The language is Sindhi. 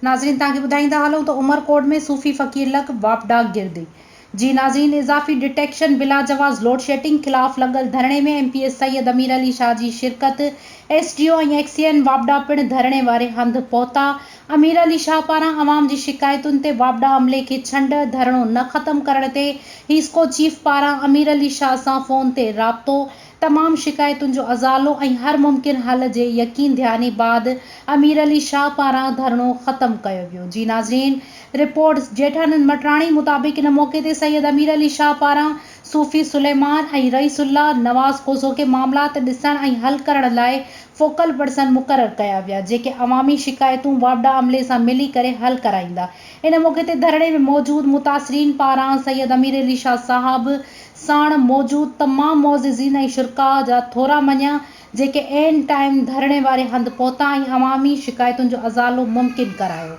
ناظرين توهان کي ٻڌائيندا هلون ته عمرڪوٽ ۾ صوفي فقير لڳ واپڊا گردي جي ناظرين اضافي ڊٽيڪشن بلاجواز لوڊشيڊنگ خلاف لڳل ڌرڻي ۾ M P A Syed Amir Ali Shah جي شرڪت، ايس ڊي او ۽ ايڪسيئن واپڊا پڻ ڌرڻي واري هنڌ پهتا، امير علي شاهه پاران عوام جي شڪايتن تي واپڊا عملي کي ڇنڊ، ڌرڻو نه ختم ڪرڻ تي حيسڪو چيف پاران امير علي شاهه سان فون تي رابطو، تمام شڪايتن جو ازالو ۽ هر ممڪن حل جي يقين ڌياني بعد امير علي شاهه پاران ڌرڻو ختم ڪيو ويو جي ناظرين رپورٽ جيٺانند مٽراڻي مطابق ان موقعي تي سيد امير علي شاهه پاران صوفي سليمان ۽ رئيس الله نواز کوسو کي معاملات ڏسڻ ۽ حل ڪرڻ لاء فوڪل پرسن مقرر ڪيا ويا جيڪي عوامي شڪايتون واپڊا عملي سان ملي ڪري حل ڪرائيندا ان موقعي تي ڌرڻي ۾ موجود متاثرين پاران سيد امير علي شاهه صاحب ساڻ موجود تمام معززين ۽ شرڪاء جا ٿورا مڃيا جيڪي عين ٽائيم ڌرڻي واري هنڌ پهتا ۽ عوامي شڪايتن جو ازالو ممڪن ڪرايو.